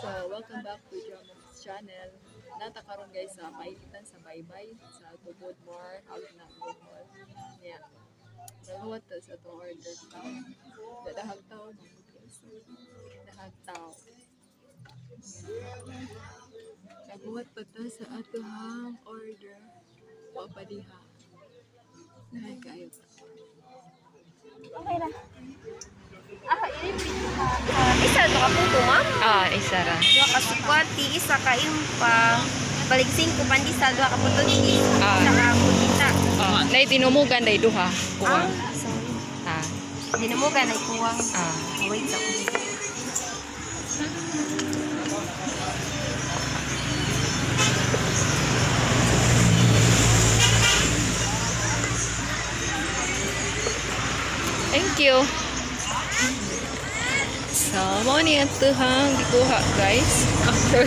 So, welcome back to Jamo's channel. Nata karon, guys, sa pailitan sa Baybay sa Tubod Bar, Agna Mall. Yeah. Nagawa ta sa atong order tao. Dahag tao, guys. Dahag tao. Nagawa pa ta sa atohang order. Wa pa diha. Dahag kaayo ta. Okay na. Ah, isa ka puto, ma'am. Ah, isa ra. Duha ka sikwati, isa ka impa. Balik 5 pandesal, duha ka puto cheese, Ah. isa ka kutita. Ah, nay tinumugan day duha. Ah, Kuwang. sorry. Ah, Dinumugan ay kuwang. ah. Wait sa. Thank you. So, mao ni ang tuhang gikuha, guys. After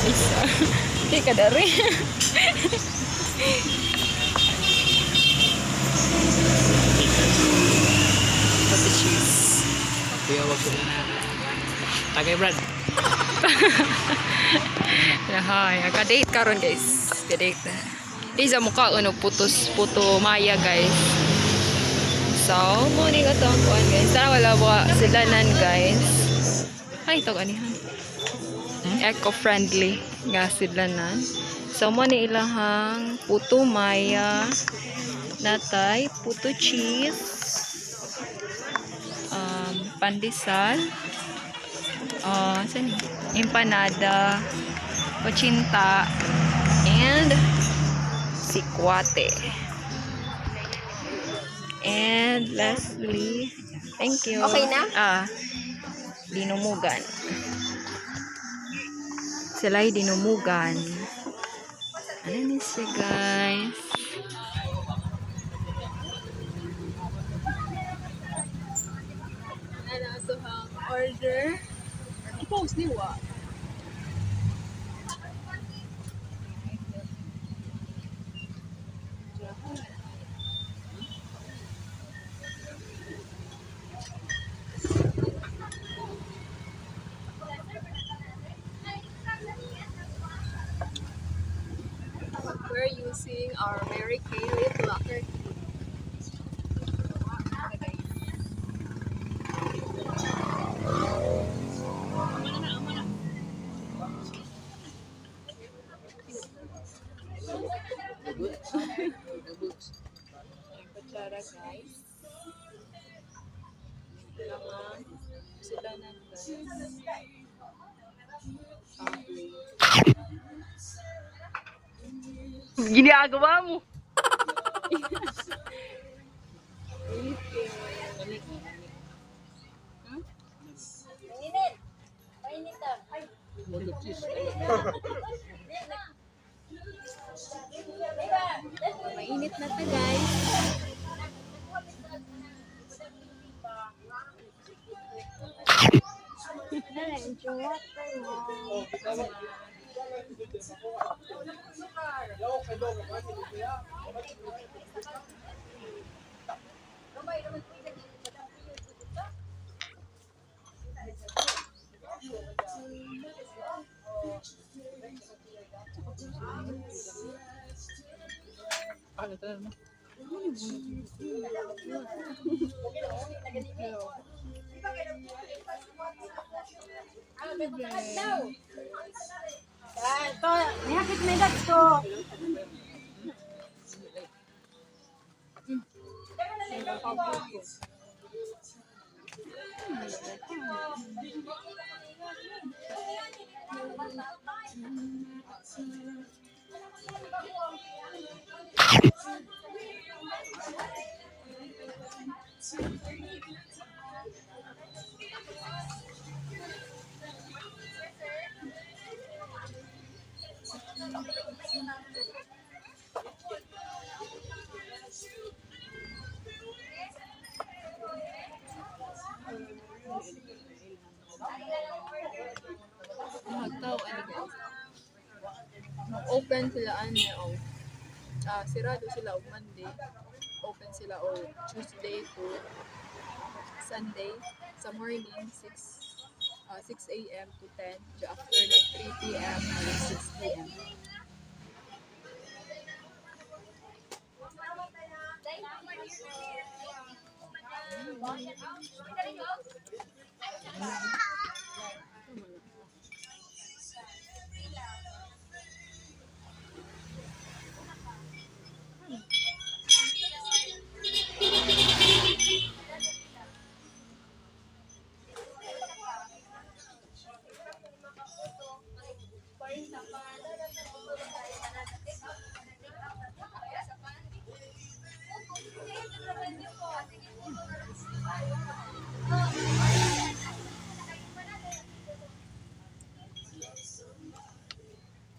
isa. Di ka dari. Pati cheese. Kuya, wag ko na. Tagay, Brad. Hi, ka-date karon, guys. Ka-date na. Isa mukha ano putos puto maya, guys. So, mo ni atong kuan, guys. Tara, wala ba sila nan, guys. Ay, ito ganihan. Eco-friendly nga sidlanan. So, mo ni ilahang puto maya, natay, puto cheese, pandesal, saan ni? Empanada, kutsinta, and sikwate. And lastly, thank you. Okay na? Ah, dinumugan. Sila'y dinumugan. Ano ni siya, guys? Ano ito ang order? I-post ni wa. our Mary Kay lip lacquer cream. Guys. The boots. Ang kutsara, guys. Mga sudanan, guys. Ugly. Ginagawa mo. Init kayo. Huh? Mainit. Mainit ah. Ay. Water cheese. Mainit na ta, guys. Ah, ito na naman. Ito, nihapit may dagto. Magtaw, ano guys. Open sila ano, oh. Ah, sirado sila og Monday. Open sila og Tuesday to Sunday sa morning 6 a.m. to 10, the afternoon 3 p.m. to 6 p.m.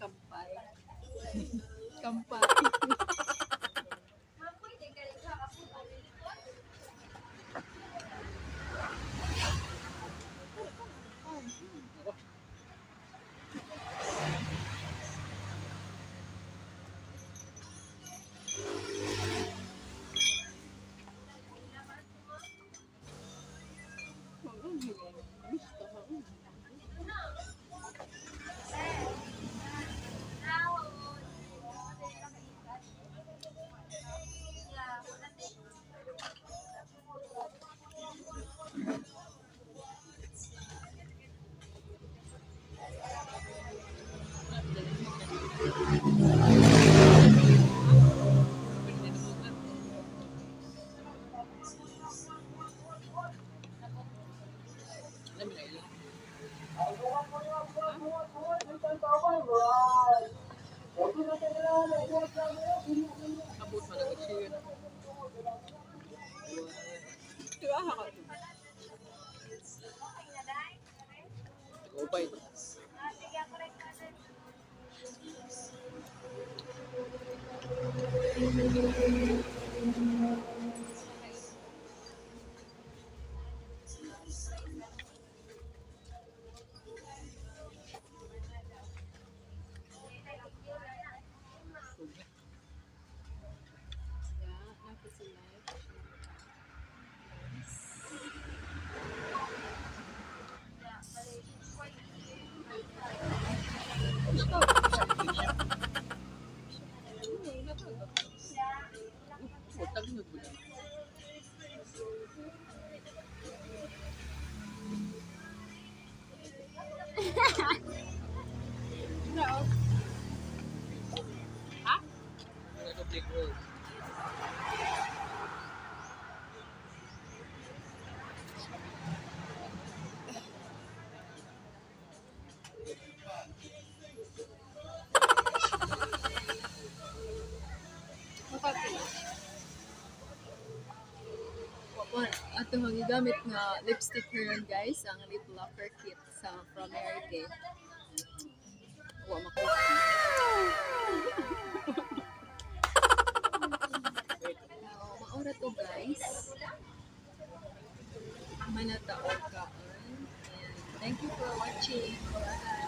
Kampay. Kampay. Alam mo na ilang. Abot man ang siya. Diba ka? Upay. Yeah, napa sila. Guys. Well, ato ang gigamit nga lipstick karon, guys, ang lip lacquer kit sa from Mary Kay. Wa makuha. Now, maura to, guys. Manata og kaon. And thank you for watching. Bye.